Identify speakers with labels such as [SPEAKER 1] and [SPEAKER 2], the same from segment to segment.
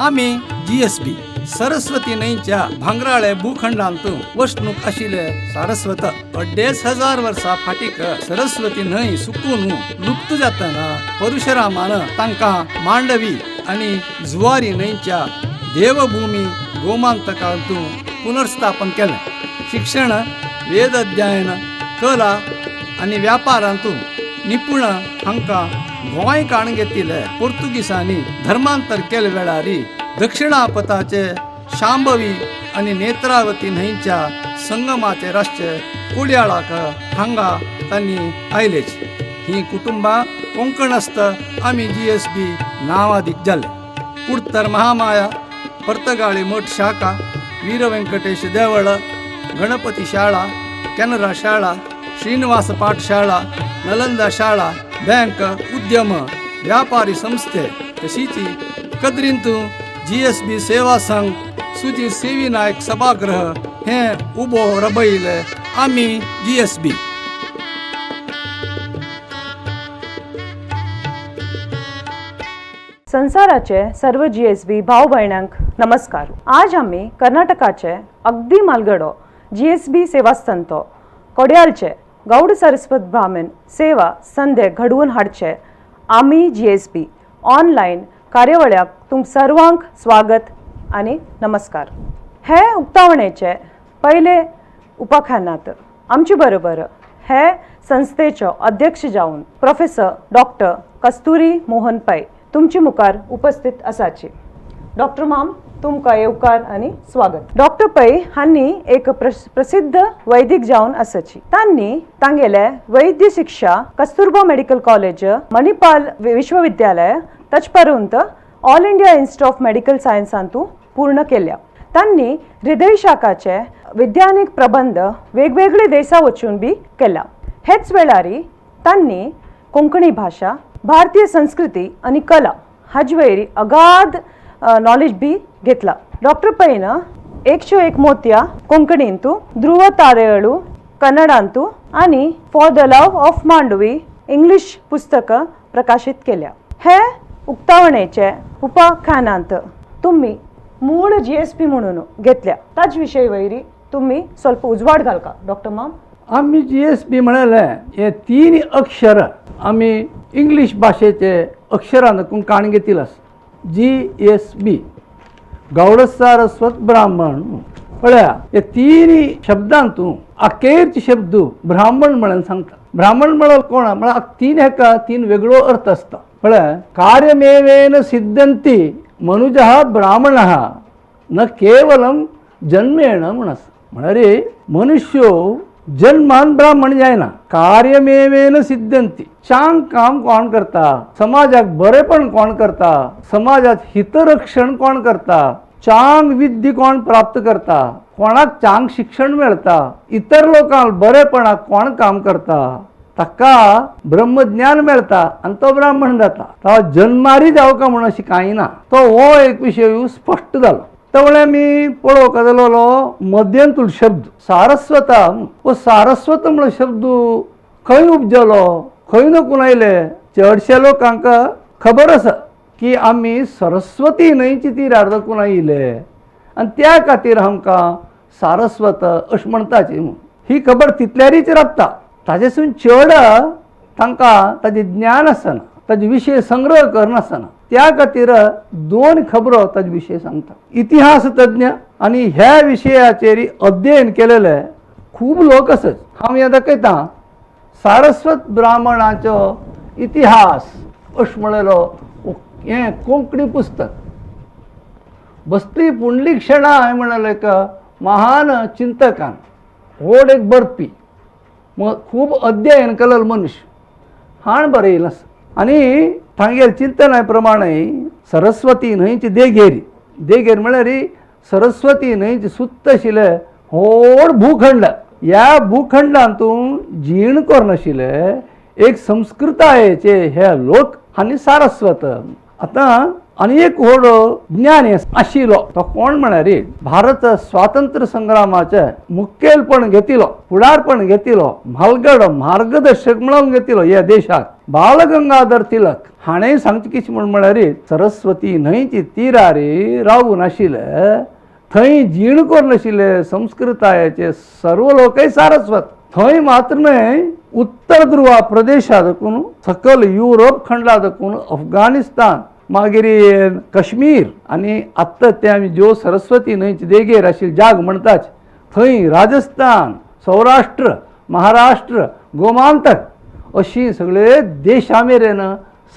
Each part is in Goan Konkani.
[SPEAKER 1] आमी जी एस बी सरस्वती न्हंयच्या भांगराळे भूखंडांत वसणूक आशिल्ले सारस्वत. 2500 वर्सां फाटीक सरस्वती न्हंय सुकून लुप्त जातना परशुरामान तांकां मांडवी आनी जुवारी न्हंयच्या देवभूमी गोमांतकांत पुनर्स्थापन केलें. शिक्षण, वेद अध्ययन, कला आनी व्यापारांत निपुण हांकां गोंय काण घेतिल्ले पोर्तुगीसांनी धर्मांतर केले वेळार दक्षिणापथाचे शांभवी आनी नेत्रावती न्हंयच्या संगमाचे रातचे कोडयाळाक हांगा तांणी आयलेच. ही कुटुंबां कोंकणस्थ आमी जी एस बी नांवादीक जाले. कुडतर महामाया, पर्तगाळी मठ शाखा, वीर व्यंकटेश देवळ, गणपती शाळा, केनरा शाळा, श्रीनिवास पाठशाळा, नलंदा शाळा, बँक, उद्यम, व्यापारी संस्थे तशीच कद्रींत जी एस बी सेवा संघ, सुजी सेवी नायक सभागृह हे उबो रबयले आमी जी एस बी.
[SPEAKER 2] संसाराचे सर्व जी एस बी भाव भयणांक नमस्कार. आज आमी कर्नाटकाचे अगदी मालगडो जी एस बी सेवास्थंतो कोड्यालचे गौड सरस्वत ब्राह्मण सेवा संदे घडवून हाडचे आमी जी एस बी ऑनलायन कार्यावळ्याक तुम सर्वांक स्वागत आनी नमस्कार. हे उक्तावणेचे पयले उपाख्यानात आमचे बरोबर हे संस्थेचो अध्यक्ष जावन प्रोफेसर डॉक्टर कस्तुरी मोहन पै तुमचे मुखार उपस्थित आसाची. डॉक्टर माम, तुमकां येवकार आनी स्वागत. डॉक्टर पै हांणी एक प्रसिद्ध वैदिक जावन आसाची. तांणी तांगेले वैद्य शिक्षा कस्तुरबा मेडिकल कॉलेज, मणिपाल विश्वविद्यालय, तचपर्यंत all India institute of medical सायन्सांतू पूर्ण केल्या. तांणी हृदय शाखाचे विज्ञानीक प्रबंध वेगवेगळे देशा वचून बी केला. हेच वेळारी तांणी कोंकणी भाशा, भारतीय संस्कृती आनी कला हाजे वयर अगाध नॉलेज बी घेतला. डॉक्टर पैन 101 मोत्या कोंकणींतू, ध्रुव तारेळू कन्नडांतू आनी for the love of Mandovi English पुस्तक प्रकाशीत केल्या. हे उक्तावणेचे उपाख्यानांत तुम्ही मूळ जी एस पी म्हणून घेतल्या ताज विशय वयरी तुम्ही ಸ್ವಲ್ಪ उजवाड घालका डॉक्टर माम.
[SPEAKER 1] आमी जी एस बी म्हळें हे तीन अक्षर आमी इंग्लीश भाशेचे अक्षरां काण घेतिल्ले आसा. जी एस बी, गौड सारस्वत ब्राह्मण. पळया, हे तीन शब्दांतू अखेरचे शब्द ब्राह्मण म्हणून सांगता. ब्राह्मण म्हळ्यार कोण? म्हळ्यार तीन हेका तीन वेगळो अर्थ आसता. पळय, कार्यमेवेन सिद्धंती मनुजः ब्राह्मणः न केवलं जन्मेण म्हण आसा. म्हळ्यार मनुष्य जन्मान ब्राह्मण जायना, कार्यमेवेन सिद्धंती. चांग काम कोण करता, समाजाक बरेपण कोण करता, समाजात हितरक्षण कोण करता, चांग विद्य कोण प्राप्त करता, कोणाक चांग शिक्षण मेळता, इतर लोकांक बरेपणाक कोण काम करता, ताका ब्रह्मज्ञान मेळता आनी तो ब्राह्मण जाता. तो जन्मारी जावका म्हूण अशी कांय ना. तो हो एक विशय स्पश्ट जालो. तवळे आमी पळोवंक जालो मध्यंतूल शब्द सारस्वता. हो सारस्वत म्हणलो शब्द खंय उपजलो, खंय नकून आयले? चडशे लोकांक खबर आसा की आमी सरस्वती न्हंयची तिरार दकून आयिल्ले आनी त्या खातीर आमकां सारस्वत अशें म्हणटाची. ही खबर तितल्यारीच रावता. ताजेसून चड तांकां ताजें ज्ञान आसना, ताजे विशय संग्रह करनासतना. त्या खातीर दोन खबरो ताजे विशय सांगता. इतिहास तज्ञ आनी ह्या विशयाचेर अध्ययन केलेले खूब लोक आसात. हांव हें दाखयतां, सारस्वत ब्राह्मणाचो इतिहास अशें म्हणलेलो हें कोंकणी पुस्तक बसली पुंडलीक शेणा हांवें म्हणलेलो एक महान चिंतकान, व्हड एक बरपी, खूब अध्ययन केलेलो मनुष्य हाण बरयलें आसा. आनी तांगेले चिंतना प्रमाणे सरस्वती न्हंयची देगेर, देगेर म्हळ्यार सरस्वती न्हंयची सुत्त आशिल्ले व्हड भूखंड, ह्या भूखंडांतून जीण करनाशिल्ले एक संस्कृतायेचे हे लोक आनी सारस्वत. आतां आनी एक व्हड ज्ञानी आशिल्लो. तो कोण म्हळ्यार भारत स्वातंत्र्य संग्रामाचे मुखेलपण घेतिलो, फुडारपण घेतिलो, म्हालगड मार्गदर्शक म्हणून घेतिलो ह्या देशाक बालगंगाधर तिलक हाणें सांगचें कितें म्हूण म्हळ्यार सरस्वती न्हंयची तिरारी रावून आशिल्ले, थंय जीण करून आशिल्ले संस्कृतायेचे सर्व लोकय सारस्वत. थंय मात्र न्हय, उत्तर ध्रुवा प्रदेशा देखून सकल युरोप खंडा देखून अफगाणिस्तान, मागीर काश्मीर आनी आत्तां ते आमी ज्यो सरस्वती न्हंयचे देगेर आशिल्ले जाग म्हणटात थंय राजस्थान, सौराष्ट्र, महाराष्ट्र, गोमांतक अशी सगळे देशा मेरेन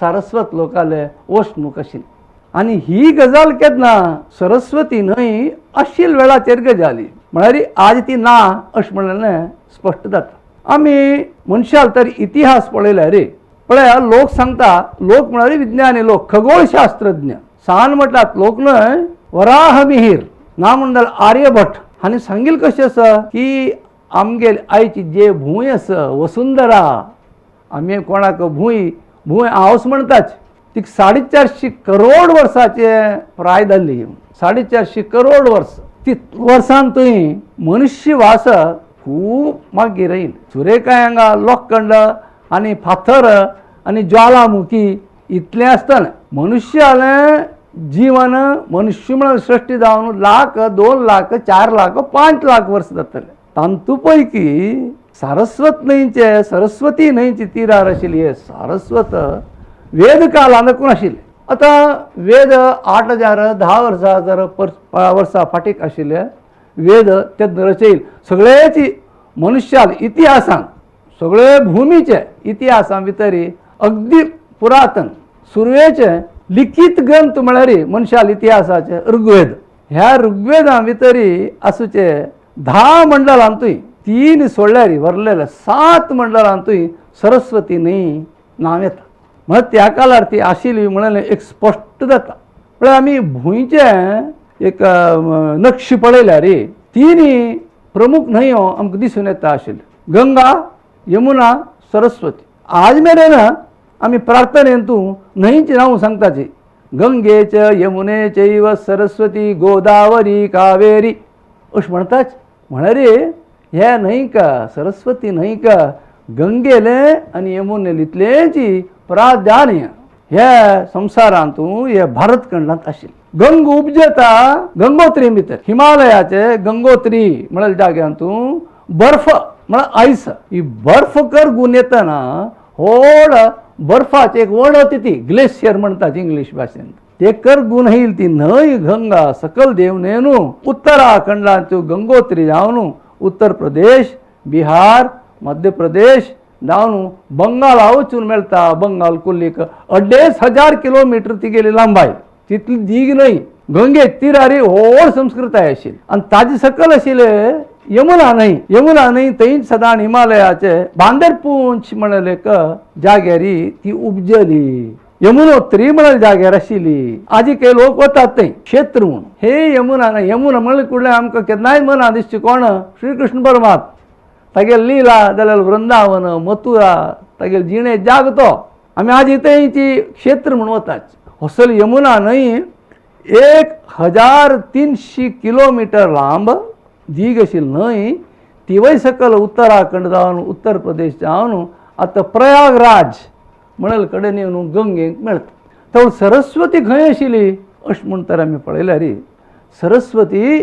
[SPEAKER 1] सारस्वत लोकाले वसणूक आशिल्ली. आनी ही गजाल केन्ना सरस्वती न्हंय आशिल्ल वेळाचेर गजाली म्हळ्यार आज ती ना अशें म्हणलें स्पश्ट जाता. आमी मनशाल तर इतिहास पळयल्यार रे पळया, लोक सांगता, लोक म्हळ्यार विज्ञानी लोक, खगोलशास्त्रज्ञ सान म्हटल्यार लोक न्हय, वराहमिहीर ना म्हणून जाल्यार आर्यभट हांणी सांगिल्लें कशें आसा की आमगेली आयची जे भूंय आसा वसुंधरा, आमी कोणाक भूंय भूंय हांवस म्हणटाच, तिका 450 करोड वर्साचे प्राय जाल्ली, 450 करोड वर्स. ती वर्सान थंय मनुष्य वास खूब मागीर येयल. सुरेकाय हांगा लोखंड आनी फातर आनी ज्वालामुखी इतलें आसतालें. मनुष्यालें जीवन मनुष्य म्हळ्यार सृश्टी जावन लाख, 2 लाख, 4 लाख, 5 लाख वर्स जातलें. तांतू पैकी सारस्वत न्हंयचे, सरस्वती न्हंयची तिरार आशिल्ली हे सारस्वत वेद कालान कोण आशिल्ले. आतां वेद 8000 10 वर्सां हजार वर्सां फाटीक आशिल्ले वेद ते रचयल सगळेच मनुष्याल इतिहासान, सगळे भुमीचे इतिहासा भितर अगदी पुरातन सुरवेचे लिखीत ग्रंथ म्हळ्यार मनशाल इतिहासाचे ऋग्वेद. ह्या ऋग्वेदा भितर आसूचे 10 मंडळांतूय 3 सोडल्यार वरलेले 7 मंडळांतूय सरस्वती न्हय नांव येता. म्हळ्यार त्या काळार ती आशिल्ली म्हणलें एक स्पश्ट जाता. म्हळ्यार आमी भुंयचें एक नक्ष पळयल्यार 3 प्रमुख न्हंयो आमकां दिसून येता आशिल्ल्यो, गंगा, यमुना, सरस्वती. आज मेरेन आमी प्रार्थनेंतू न्हंयचीं नांव सांगताची, गंगेच यमुने चैव सरस्वती गोदावरी कावेरी अशें म्हणटाच. म्हळ्यार हे न्हंयक सरस्वती न्हंयक गंगेलें आनी यमुनेलें इतलेंची प्राधान्य ह्या संवसारांतू हे भारत खंडांत आशिल्लें. गंग उपजता गंगोत्री भितर, हिमालयाचे गंगोत्री म्हळ्यार जाग्यांतू बर्फ म्हळ्यार आयस, ही बर्फ करगून येतना व्हड बर्फाची एक वणत ती ग्लेशियर म्हणतात इंग्लीश भाशेन, ते करगून येईल ती न्हंय गंगा सकल देवन येवन उत्तराखंडांतू गंगोत्री जावन उत्तर प्रदेश, बिहार, मध्य प्रदेश जावन बंगाला वचून मेळटा. बंगाल कुल्लीक 2500 किलोमिटर तिगेली लांबाय, तितली दीग न्हय. गंगे तिरारी व्हड संस्कृताय आशिल्ली. आनी ताजे सकल आशिल्ले यमुना न्हंय, यमुना न्हंय थंयच सदां हिमालयाचे बांदरपूंच म्हणले एक जाग्यारी ती उपजली. यमुनोत्री म्हणले जाग्यार आशिल्ली. आजी काही लोक वतात थंय क्षेत्र म्हणून. हे यमुना न्हंय, यमुना म्हणले कुडलें आमकां केन्नाय मना दिसची कोण, श्रीकृष्ण परमात्मा, तागेली लीला जाल्यार वृंदावन, मथुरा, तागेले जिणे जाग तो आमी आजी थंयची क्षेत्र म्हणून वतात. हसल यमुना न्हंय 1300 किलोमिटर लांब दीग आशिल्ली न्हंय, तिवय सकल उत्तराखंड जावन उत्तर प्रदेश जावन आतां प्रयागराज म्हणल कडेन येवन गंगेक मेळटा. तर सरस्वती खंय आशिल्ली अशें म्हूण तर आमी पळयल्यार सरस्वती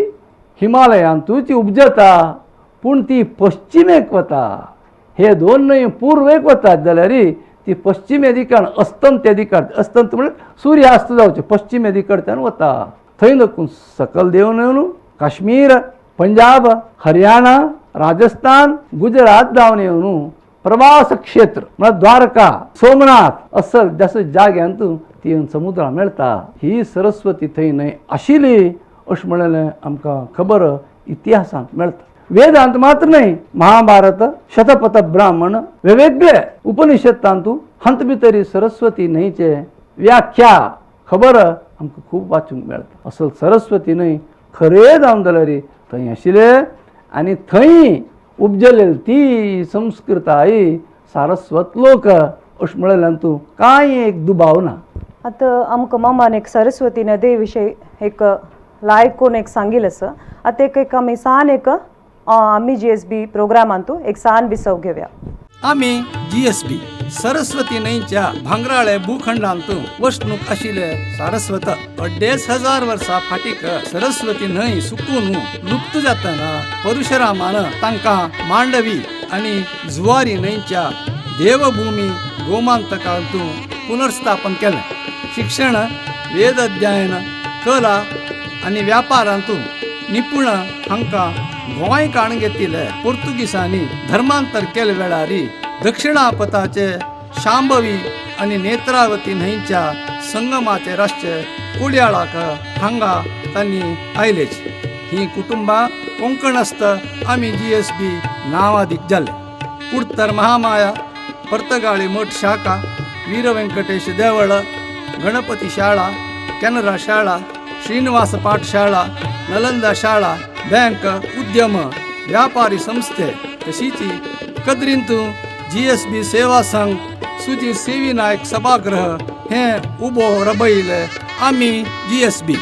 [SPEAKER 1] हिमालयांतूच ती उपजता, पूण ती पश्चिमेक वता. हे 2 न्हंय पूर्वेक वतात जाल्यार ती पश्चिमे दिकान अस्तंते दिकान, अस्तंत म्हळ्यार सूर्यास्त जावचे पश्चिमे दिकडच्यान वता. थंय नकून सकल देवन येवन काश्मीर, पंजाब, हरियाणा, राजस्थान, गुजरात जावन येवन प्रवास क्षेत्र म्हळ्यार द्वारका, सोमनाथ असल जास्त जाग्यांत ती येवन समुद्रा मेळटा. ही सरस्वती थंय न्हंय आशिल्ली अशें म्हणलें आमकां खबर इतिहासांत मेळटा. वेदांत मात्र न्हय, महाभारत, शतपथ ब्राह्मण, वेगवेगळे उपनिषदांतू हांत भितर सरस्वती न्हंयचे व्याख्या खबर आमकां खूब वाचूंक मेळटा. असल सरस्वती न्हंय खरें जावन जाल्यार थंय आशिल्ले आनी थंय उपजलेली ती संस्कृताय सारस्वत लोक अशें म्हणल्यार तूं कांय एक दुबाव ना.
[SPEAKER 2] आतां आमकां मामान एक सरस्वती नदी विशय एक लायक कोण एक सांगील आसा. आतां एक एक आमी सान एक आमी जीएसबी प्रोग्रामांतू एक सान विसव घेवया.
[SPEAKER 1] आमी जीएसबी सरस्वती न्हंयच्या भांगराळे भूखंडांत वसणूक आशिल्ले सारस्वत 2500 वर्सां फाटीक सरस्वती न्हंय सुकून लुप्त जातना परशुरामान तांकां मांडवी आनी जुवारी न्हंयच्या देवभूमी गोमांतकांत पुनर्स्थापन केलें. शिक्षण, वेद अध्ययन, कला आनी व्यापारांत निपुण हांकां गोंय काण घेतिल्ले पोर्तुगीसांनी धर्मांतर केले वेळार दक्षिणापथाचे शांभवी आनी नेत्रावती न्हंयच्या संगमाचे राष्ट्र कोडयाळाक हांगा तांणी आयलेच. ही कुटुंबां कोंकणस्थ आमी जीएसबी नांवादीक जाले. कुडतर महामाया, पर्तगाळी मठ शाखा, वीर वेंकटेश देवळ, गणपती शाळा, केनरा शाळा, श्रीनिवास पाठशाळा, नलंदा शाळा, बँक, उद्यम, व्यापारी संस्थे तशीच कदरींतू जीएसबी सेवा संघ, सुजी सेवी नायक सभागृह हे उबो रबयले आमी जीएसबी.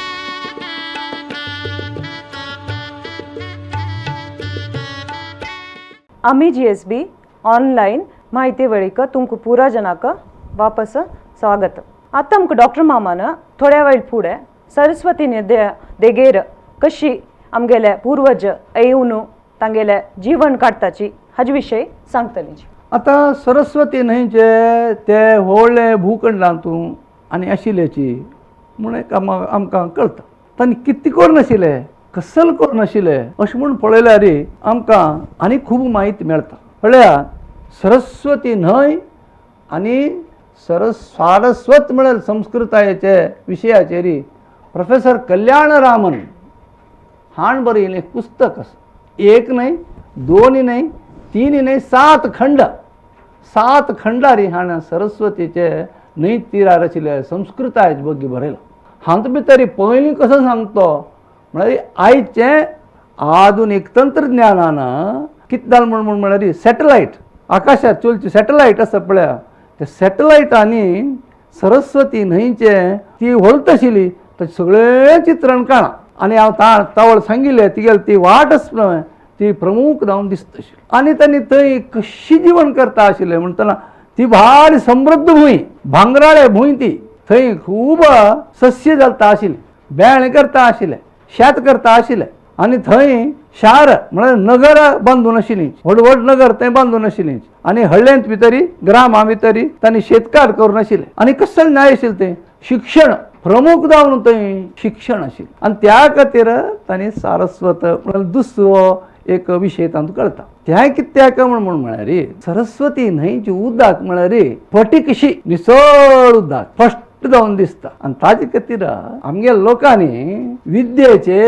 [SPEAKER 2] आमी जीएसबी ऑनलायन माहिती वेळीक तुमकां पुरा जनाक वापस स्वागत. आतां आमकां डॉक्टर मामान थोड्या वेळ फुडें सरस्वती देगेर कशी आमगेले पूर्वज येवन तांगेले जीवन काडटाची हाजे विशय सांगतली.
[SPEAKER 1] आतां सरस्वती न्हंयचे ते व्हडले भूखंडांतू आनी आशिल्ल्याची म्हूण एक आमकां कळटा. तांणी कितें करून आशिल्ले, कसल करून आशिल्ले अशें म्हूण पळयल्यार आमकां आनी खूब म्हायती मेळटा. म्हळ्यार सरस्वती न्हंय आनी सारस्वत म्हळ्यार संस्कृतायेचे विशयाचेर प्रोफेसर कल्याणरामन हाण बरयलें एक पुस्तक आसा. एक न्हय, दोन न्हय, तीन न्हय, 7 खंड, 7 खंडारी हाण सरस्वतीचे न्हंय तिरार आशिल्ले संस्कृतायेचे बग्गी बरयलां. हातूंत भितर पयलीं कसो सांगतो म्हळ्यार आयचें आधुनीक तंत्रज्ञानान कितें जालें म्हूण म्हळ्यार सॅटलायट, आकाशात चलची सॅटलायट आसा पळया, त्या सॅटलायटांनी सरस्वती न्हंयचे ती व्हळत आशिल्ली ताचें सगळें चित्रण काडलां. आनी हांव तावळ सांगिल्लें तिगेली ती वाट आसा पळय ती प्रमुख जावन दिसता आशिल्ली. आनी तांणी थंय कशी जीवन करता आशिल्लें म्हणटना ती भारी समृद्ध भूंय, भांगराळे भूंय ती, थंय खूब सस्य जाता आशिल्लें, बेळें करता आशिल्लें, शेत करता आशिल्लें. आनी थंय शार म्हळ्यार नगर बांदून आशिल्लीं, व्हड व्हड नगर थंय बांदून आशिल्लीं. आनी हळ्ळेंत भितरी ग्रामा भितरी तांणी शेतकार करून आशिल्लें. आनी कसलें न्याय आशिल्लें तें शिक्षण प्रमुख जावन थंय शिक्षण आशिल्लें. आनी त्या खातीर तांणी सारस्वत म्हळ्यार दुसरो एक विशय तांकां कळटा. तें कित्याक म्हूण म्हळ्यार सरस्वती न्हंयची उदक म्हळ्यार फटीकशी निसळ उदक फस्ट जावन दिसता. आनी ताजे खातीर आमगे लोकांनी विद्येचे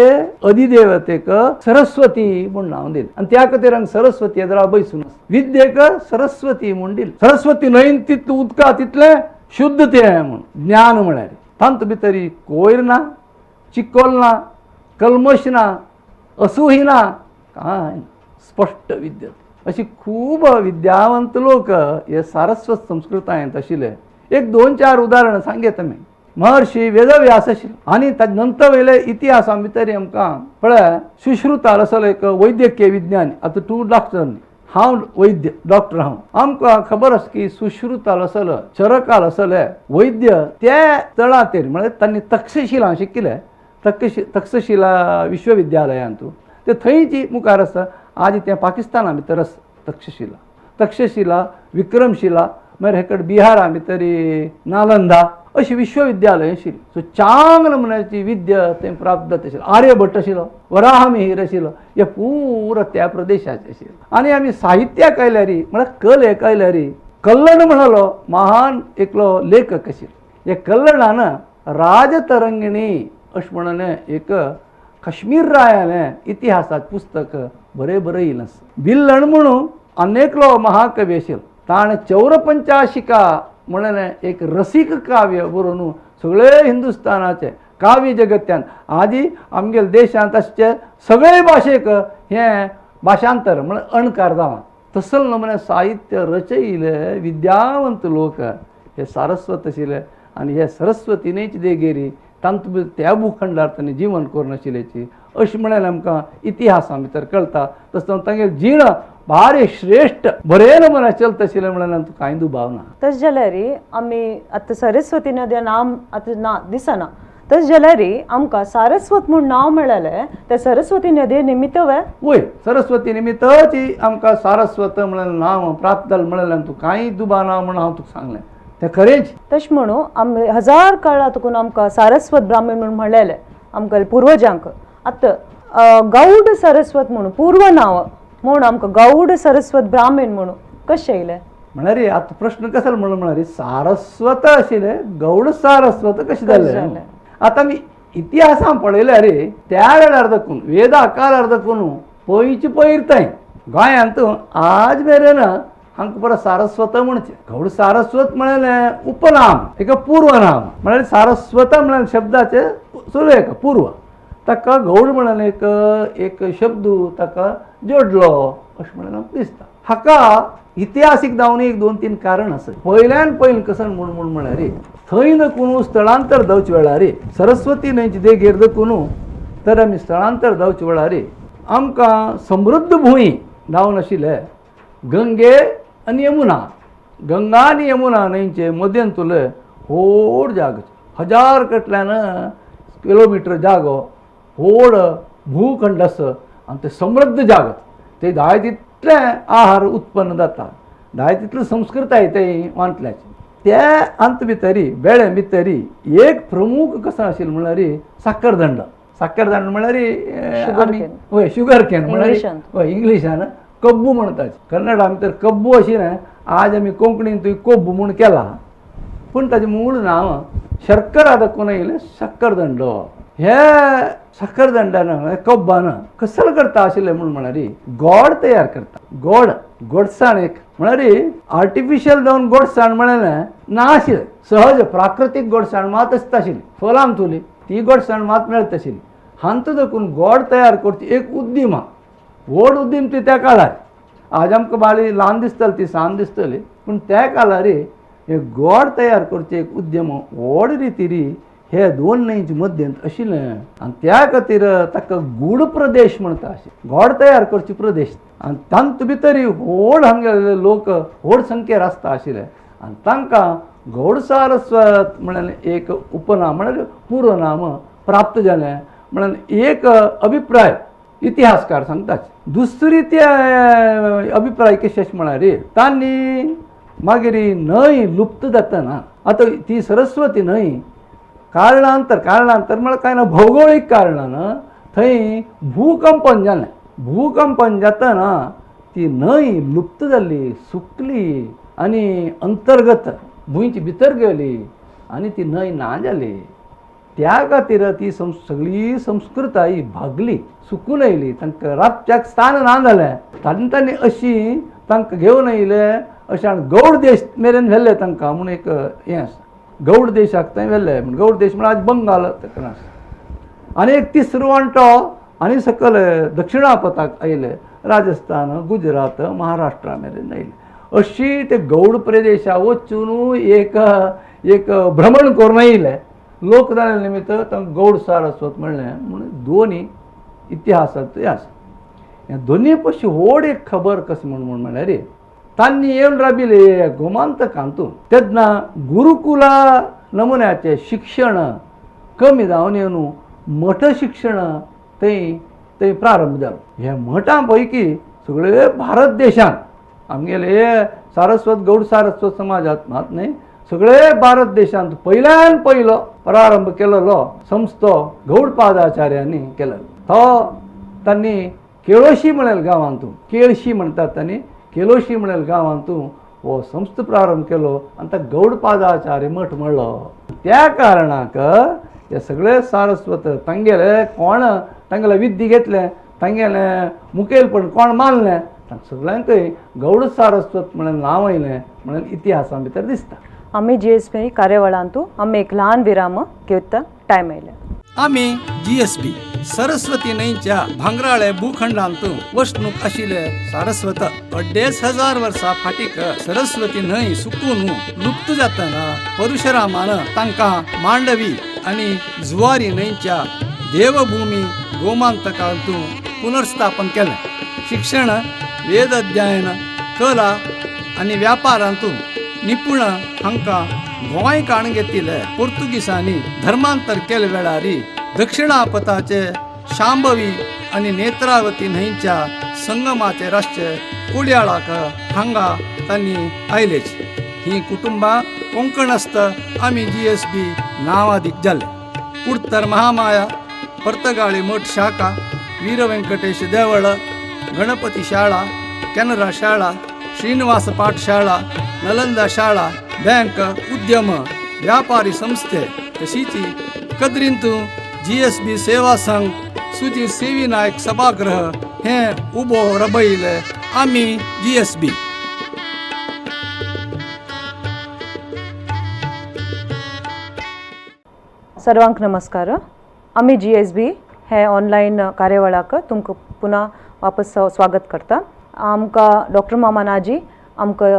[SPEAKER 1] अधिदेवतेक सरस्वती म्हूण नांव दिलें. आनी त्या खातीर हांगा सरस्वती येदरा बैसून आसा, विद्येक सरस्वती म्हूण दिलें. सरस्वती न्हंयन तितलें उदका तितलें शुद्ध तें म्हूण ज्ञान म्हळ्यार तांत भितर कोयर ना, चिकोल ना, कल्मश ना, असूही ना, काय स्पश्ट विद्या. अशी खूब विद्यावंत लोक हे सारस्वत संस्कृतायेंत आशिल्ले. एक 2-4 उदाहरणां सांगेत आमी. महर्षी वेदव्यास आशिल्ले. आनी ताजे नंतर वयले इतिहासा भितर आमकां पळय सुश्रुता असलो एक वैद्यकीय विज्ञानी, आतां तूं डॉक्टर न्ही, हांव वैद्य डॉक्टर हांव, आमकां खबर आसा की सुश्रुता आसलो, चरकाल आसले वैद्य त्या तळाचेर म्हळ्यार तांणी तक्षशिला शिकिल्ले, तक्षशिला विश्वविद्यालयांतू ते थंयची मुखार आसा. आज तें पाकिस्ताना भितर आसा तक्षशिला, तक्षशिला, विक्रमशिला, मागीर हेकड बिहारा भितर नालंदा अशी विश्वविद्यालय आशिल्ली. सो चांग नमुन्याची विद्या थंय प्राप्त जाता आशिल्ली. आर्यभट्ट आशिल्लो, वराहमिहीर आशिल्लो, हे पुरो त्या प्रदेशाचे आशिल्ले. आनी आमी साहित्याक आयल्यार म्हळ्यार कलेक आयल्यार कल्लण म्हणलो महान एकलो लेखक आशिल्लो. हे कल्लणान राजतरंगिणी अशें म्हणून एक काश्मीर रायालें इतिहासाचें पुस्तक बरें बरयलें आसा. बिल्लण म्हणून आनी एकलो महाकवी आशिल्लो, ताणें चौरपंचाशिका म्हणून एक रसीक काव्य बरोवन सगळे हिंदुस्थानाचे काव्य जगत्यान आदी आमगेले देशांत आसचे सगळे भाशेक हें भाशांतर म्हळ्यार अणकार जावा तसल नमुने साहित्य रचयिल्ले विद्यावंत लोक हे सारस्वत आशिल्ले. आनी हे सरस्वती न्हंयचे देगेरी तांतू त्या भूखंडार तांणी जीवन करून आशिल्ल्याची अशें म्हळ्यार आमकां इतिहासा भितर कळटा. तशें तांगेलें जीण भारी श्रेश्ठ बरें नमुन्यान चलता आशिल्लें म्हळ्यार आमकां कांय दुबाव ना.
[SPEAKER 2] तशें जाल्यार आमी आतां सरस्वती नदी नाम आतां ना दिसना, तशें जाल्यार आमकां सारस्वत म्हूण नांव मेळ्ळें तें सरस्वती नदये निमित्त वे?
[SPEAKER 1] वय, सरस्वती निमित्तच आमकां सारस्वत म्हळ्यार नांव प्राप्त जालें म्हळ्यार तूं कांय दुबाव ना म्हणून हांव तुका सांगलें तें खरेंच.
[SPEAKER 2] तशें म्हणून आमी हजार काळा तुकून आमकां सारस्वत ब्राह्मण म्हणून म्हणलेलें आमकां पुर्वजांक. आतां गौड सरस्वत म्हणून पूर्व नांव म्हणून आमकां गौड सरस्वत ब्राह्मण म्हणून कशें येयलें?
[SPEAKER 1] म्हळ्यार आतां प्रश्न कसो म्हणून म्हळ्यार सारस्वत आशिल्लें गौड सारस्वत कशें जालें? आतां आमी इतिहासान पळयल्यार त्या वेळार दाखून वेदा काळार दाखून पयचे पयर थंय गोंयांत आज मेरेन हांकां परत सारस्वत म्हणचें. गौड सारस्वत म्हळ्यार उपनाम, एक पूर्वनाम म्हळ्यार सारस्वत म्हळ्यार शब्दाचें सुरवेक पूर्व ताका गौड म्हळ्यार एक एक शब्द ताका जोडलो अशें म्हळ्यार आमकां दिसता. हाका इतिहासीक जावन एक दोन तीन कारण आसा. पयल्यान पयलीं कसन म्हूण म्हूण म्हळ्यार थंय दखून स्थळांतर जावचे वेळार सरस्वती न्हंयचे देगेर दखून तर आमी स्थळांतर जावचे वेळार आमकां समृद्ध भूंय जावन आशिल्ले गंगे आनी यमुना, गंगा आनी यमुना न्हंयचे मदेंतुले व्हड जागो, हजार कडल्यान किलोमिटर जागो, व्हड भूखंड आसा आनी ते समृद्ध जागो, ते जाय तितलें आहार उत्पन्न जाता, जाय तितली संस्कृताय ते वांटल्याची. त्या अंत भितरी बेळे भितरी एक प्रमुख कसो आशिल्लो म्हणल्यार साखरदंड. साखरदंड म्हणल्यार आमी वय शुगर can म्हणल्यार वय इंग्लिशान कब्बू म्हणटात, कन्नडा भितर कब्बू आशिल्लें, आज आमी कोंकणीन तुवें कोब्बू म्हूण केला, पूण ताजें मूळ नांव शर्करा दाखोवन येयलें साखरदंड. हे साखरदंडान कब्बान कसल करता आशिल्लें म्हूण म्हळ्यार गोड तयार करता, गोड गोडसाण एक म्हळ्यार आर्टिफिशियल जावन गोडसाण म्हळ्यार ना आशिल्लें, सहज प्राकृतीक गोडसाण मात आसता आशिल्ली, फलां तुली ती गोडसाण मात मेळटा आशिल्ली. हांतूं देखून गोड तयार करची एक उद्दीम, व्हड उद्दीम ती त्या काळार. आज आमकां बाली ल्हान दिसतली, ती सान दिसतली, पूण त्या काळार एक गोड तयार करची एक उद्यम व्हड रितीरी हे दोन न्हंयचे मध्यंत आशिल्लें आनी त्या खातीर ताका गूढ प्रदेश म्हणटा अशें, गोड तयार करचे प्रदेश. आनी तांतू भितर व्हड हांगेले लोक व्हड संख्येर आसता आशिल्ले आनी तांकां गौड सारस्वत म्हळ्यार एक उपनाम म्हळ्यार पूर्वनाम प्राप्त जालें म्हणून एक अभिप्राय इतिहासकार सांगतात. दुसरी ते अभिप्राय कशें म्हळ्यार तांणी मागीर न्हंय लुप्त जातना आतां ती सरस्वती न्हंय कारणांतर कारणांतर म्हळ्यार कांय ना भौगोळीक कारणान थंय भूकंपन जालें. भूकंपन जातना ती न्हंय लुप्त जाली, सुकली आनी अंतर्गत भुंयची भितर गेली आनी ती न्हंय ना जाली. त्या खातीर ती सगळी संस्कृताय भागली, सुकून येयली, तांकां राबच्याक स्थान ना जालें. तांणी तांणी अशी तांकां घेवन येयले अशें गौड देश मेरेन व्हेले तांकां म्हूण एक हें आसा, गौड देशाक थंय व्हेले. गौड देश म्हळ्यार आज बंगाल ताका आसा. आनी एक तिसरो वांटो आनी सकयल दक्षिणापथाक आयले, राजस्थान, गुजरात, महाराष्ट्रा मेरेन आयले. अशी ते गौड प्रदेशा वचून एक एक भ्रमण करून येयले लोक जाले निमित्त तांकां गौड सारस्वत म्हणलें म्हणून दोनी इतिहासांत आसा. ह्या दोनी पशी व्हड एक खबर कशें म्हूण म्हूण म्हणल्यार तांणी येवन राबिले गोमांतकांतून तेन्ना गुरुकुला नमुन्याचें शिक्षण कमी जावन येवन मठ शिक्षण थंय थंय प्रारंभ जालो. ह्या मठां पैकी सगळे भारत देशांत आमगेले सारस्वत गौड सारस्वत समाजांत मात न्हय, सगळे भारत देशांत पयल्यान पयलो प्रारंभ केलेलो संस्थो गौडपादाचार्यांनी केलेलो. तो तांणी केळोशी म्हणेल गांवांतू, केळशी म्हणटात तांणी, केलोशी म्हणेल गांवांतू हो संस्था प्रारंभ केलो आनी ताका गौडपादाचार्य मठ म्हणलो. त्या कारणाक हे सगळे सारस्वत तांगेले कोण तांगेले विद्दी घेतले, तांगेले मुखेलपण कोण मानलें, तांकां सगळ्यांकय गौड सारस्वत म्हणून नांव आयलें म्हणून इतिहासा भितर दिसता.
[SPEAKER 2] आमी GSB कार्यावळांतू आमी एक ल्हान विराम घेवता टायम आयले.
[SPEAKER 1] आमी GSB सरस्वती न्हंयच्या भांगराळे भूखंडांत वसणूक आशिल्ले सारस्वत. 2500 वर्सां फाटीक सरस्वती न्हंय सुकून लुप्त जातना परशुरामान तांकां मांडवी आनी जुवारी न्हंयच्या देवभूमी गोमांतकांत पुनर्स्थापन केलें. शिक्षण, वेद अध्ययन, कला आनी व्यापारांत निपुण हांकां गोंय काण घेतिल्ले पोर्तुगीसांनी धर्मांतर केले वेळार दक्षिणापथाचे शांभवी आनी नेत्रावती न्हंयच्या संगमाचे रातचे कोडयाळाक हांगा तांणी आयलेच. ही कुटुंबां कोंकणस्थ आमी GSB नांवादीक जाले. कुडतर महामाया, पर्तगाळी मठ शाखा, वीर वेंकटेश देवळ, गणपती शाळा, केनरा शाळा, श्रीनिवास पाठशाळा, नलंदा शाळा, बँक, उद्यम, व्यापारी संस्थे तशीच कद्रींत GSB सेवा संघ, सुजीर सेवी नायक सभागृह हे उबो रबयले आमी GSB.
[SPEAKER 2] सर्वांक नमस्कार. आमी GSB हे ऑनलायन कार्यावळाक तुमकां पुन्हा वापस स्वागत करता. आमकां डॉक्टर मामा नाजी आमकां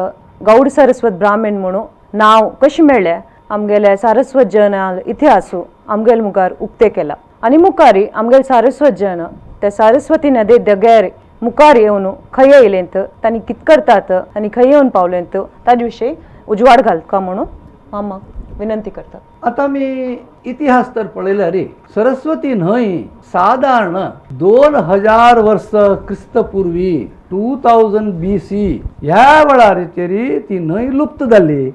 [SPEAKER 2] गौड सारस्वत ब्राह्मण म्हणून नांव कशें मेळ्ळें, आमगेले सारस्वत जन इतिहासू आमगेले मुखार उक्ते केला आनी मुखारी आमगेले सारस्वत जन ते सारस्वती नदी दगेर मुखार येवन खंय येयलेंत, तांणी कित करतात आनी खंय येवन पावलेंत ताजे विशयी उजवाड घालता म्हणून मामाक विनंती करतात.
[SPEAKER 1] आता मी इतिहास तर पळयला रे. सरस्वती न्हंय सादारण 2000 वर्स क्रिस्तपूर्वी 2000 BC ह्या वेळाचेर ती न्हंय लुप्त जाली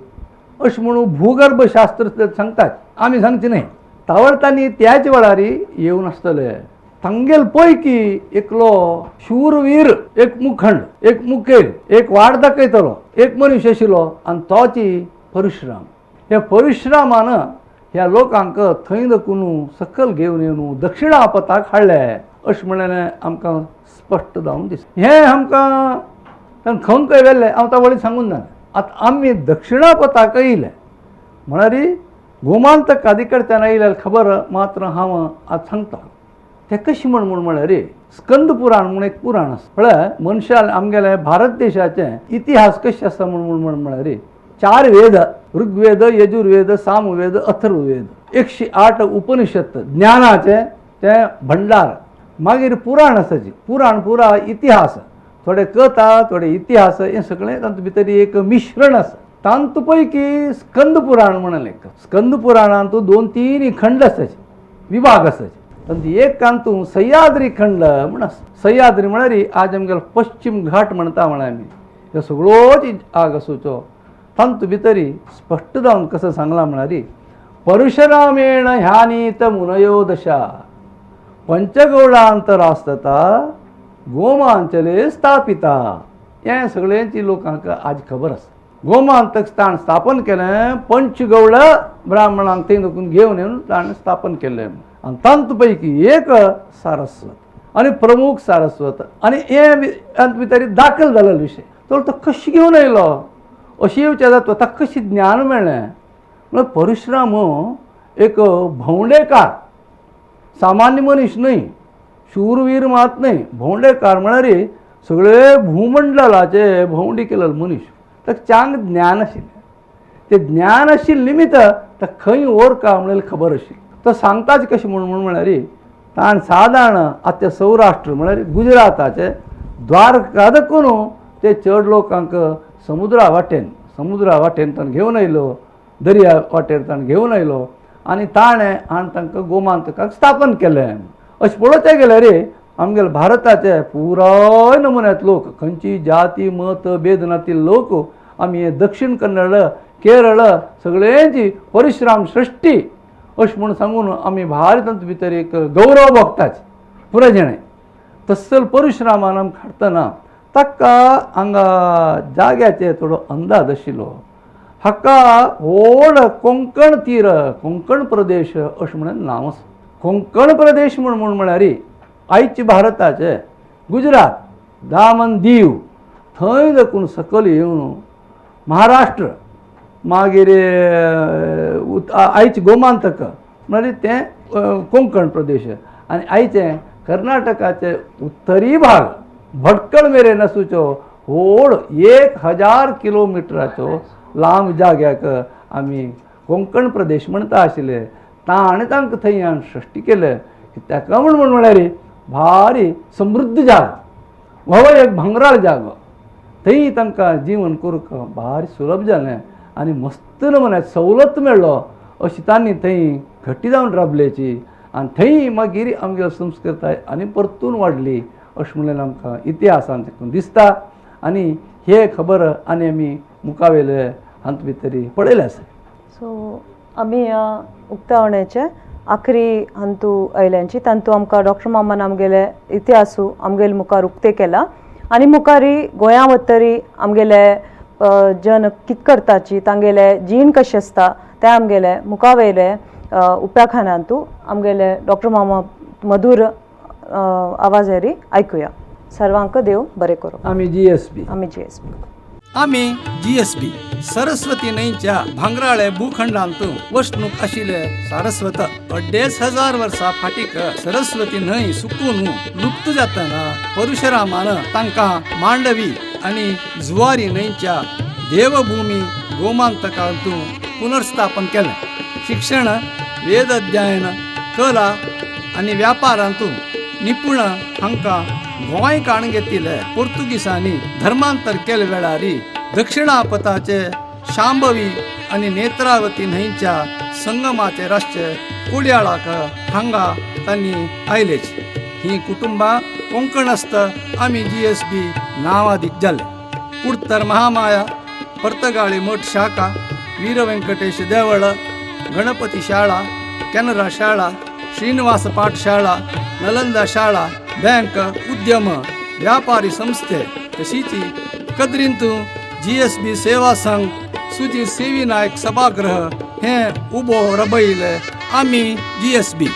[SPEAKER 1] अशें म्हणून भूगर्भशास्त्र सांगतात. आमी सांगची न्हय. तावळतांनी त्याच वेळार येवन आसतले. तांगेल पैकी एकलो शूरवीर, एक मुखंड, एक मुखेल, एक वाट दाखयतलो एक मनीस आशिल्लो आनी तोची परशुराम. ह्या परशुरामान ह्या लोकांक थंय दकून सकयल घेवन येवन दक्षिणापथाक हाडले अशें म्हणलें आमकां स्पश्ट जावन दिसता. हें आमकां तांकां खंय व्हेलें हांव आतां वळी सांगून जालें. आतां आमी दक्षिणापथाक येयले म्हळ्यार गोमांतक कडच्यान येयल्यार खबर मात्र हांव आतां सांगता. तें कशें म्हण म्हूण म्हळ्यार स्कंद पुराण म्हूण एक पुराण आसा. म्हळ्यार मनशान आमगेले भारत देशाचे इतिहास कशें आसा म्हूण म्हण म्हळ्यार 4 वेद, ऋग्वेद, यजुर्वेद, सामवेद, अथर्ववेद, 108 उपनिषद ज्ञानाचे ते भंडार. मागीर पुराण आसाची, पुराण पुरा इतिहास, थोडे कथा, थोडे इतिहास, हें सगळें तातूंत भितर एक मिश्रण आसा. तातूंत पैकी स्कंद पुराण म्हणून एक स्कंद पुराणांत 2-3 खंड आसाचे, विभाग आसाचे. तातूंत एक तातूंत सह्याद्री खंड म्हूण आसा. सह्याद्री म्हळ्यार आज आमगेलो पश्चिम घाट म्हणटा म्हळ्यार आमी ह्यो सगळोच आग आसूचो. तातूंत भितर स्पश्ट जावन कसो सांगलां म्हळ्यार परशुरामेण ह्यानीत मुनयो दशा पंचगौडांतरास्तता गोमांचले स्थापिता. हें सगळ्यांची लोकांक आज खबर आसा. गोमांतक ताणें स्थापन केलें, पंचगौड ब्राह्मणांक थंय देखून घेवन येवन ताणें स्थापन केलें. आनी तातूंत पैकी एक सारस्वत आनी प्रमुख सारस्वत आनी हें तातूंत भितर दाखल जालेलो विशय. तर तो कशें घेवन येयलो अशी येवचें जाता, ताका कशें ज्ञान मेळ्ळें म्हळ्यार परशुराम एक भोंवडेकार, सामान्य मनीस न्हय, शूरवीर मात न्हय, भोंवडेकार म्हळ्यार सगळे भूमंडलाचे भोंवडी केलेलो मनीस. ताका चांग ज्ञान आशिल्लें. तें ज्ञान आशिल्लें निमित्त ताका खंय व्हरका म्हणलें खबर आशिल्ली. तो सांगताच कशें म्हूण म्हूण म्हळ्यार ताणें सादारण आतां सौराष्ट्र म्हळ्यार गुजराताचे द्वारका देखून ते चड लोकांक समुद्रा वाटेन ताणें घेवन आयलो, दर्या वाटेर ताणें घेवन आयलो आनी ताणें आनी तांकां गोमांतकाक स्थापन केलें. अशें पळोवचें गेल्यार आमगेले भारताचे पुराय नमुन्यांत लोक, खंयची जाती मत भेद नातिल्ले लोक आमी हे दक्षिण कन्नड, केरळ सगळ्यांची परशुराम सृश्टी अशें म्हूण सांगून आमी भारी तातूंत भितर एक गौरव भोगताच पुराय जेणें. तसल परशुरामान आमकां हाडटना ताका हांगा जाग्याचे थोडो अंदाज आशिल्लो. हाका व्हड कोंकण तीर, कोंकण प्रदेश अशें म्हणून नांव आसा. कोंकण प्रदेश म्हूण म्हूण म्हळ्यार आयचे भारताचे गुजरात, दामन दीव थंय देखून सकयल येवन महाराष्ट्र, मागीर आयचे गोमांतक म्हळ्यार तें कोंकण प्रदेश. आनी आयचें कर्नाटकाचे उत्तरी भाग भटकळ मेरेन आसूचो व्हड 1000 किलोमिटराचो लांब जाग्याक आमी कोंकण प्रदेश म्हणटा आशिल्ले. ताणें तांकां थंय सृश्टी केलें. ताका म्हूण म्हळ्यार भारी समृद्ध जागो, हो एक भांगराळ जागो. थंय तांकां जीवन करूंक भारी सुलभ जालें आनी मस्त नमुन्याक सवलत मेळ्ळो अशी तांणी थंय घट्टी जावन राबल्याची आनी थंय मागीर आमगेली संस्कृताय आनी परतून वाडली अशें म्हणलें आमकां इतिहासान दिसता. आनी हे खबर आनी आमी मुखावेले हातूंत भितर पळयलें आसा.
[SPEAKER 2] सो आमी ह्या उक्तावण्याचे आखरी हांतू आयल्यांची तांतू आमकां डॉक्टर मामान आमगेले इतिहासू आमगेले मुखार उक्ते केला आनी मुखारी गोंया वतरी आमगेले जन कित करताची, तांगेले जीण कशें आसता तें आमगेले मुखावयले उप्याखानांतू आमगेले डॉक्टर मामा मधुर आवाजारी आयकुया. सर्वांक देव बरें करूं.
[SPEAKER 1] आमी GSB.
[SPEAKER 2] आमी GSB.
[SPEAKER 1] आमी GSB Saraswati न्हंयच्या भांगराळे भूखंडांत वसणूक आशिल्ले सारस्वत. 2500 वर्सां फाटीक सरस्वती न्हंय सुकून लुप्त जातना परशुरामान तांकां मांडवी आनी जुवारी न्हंयच्या देवभूमी गोमांतकांत पुनर्स्थापन केलें. शिक्षण, वेद अध्ययन, कला आनी व्यापारांत निपुण हांकां गोंय काण घेतिल्ले पोर्तुगीसांनी धर्मांतर केले वेळार दक्षिणापथाचे शांभवी आनी नेत्रावती न्हंयच्या संगमाचे रातचे कोडयाळाक हांगा तांणी आयलेच. ही कुटुंबां कोंकणस्थ आमी GSB नांवादीक जाले. कुडतर महामाया, पर्तगाळी मठ शाखा, वीर वेंकटेश देवळ, गणपती शाळा, केनरा शाळा, श्रीनिवास पाठशाळा, नलंदा शाळा, बँक, उद्यम, व्यापारी संस्थे तशीच कदरींतू GSB सेवा संघ, सुजी सेवी नायक सभागृह हे उबो रबयले आमी GSB.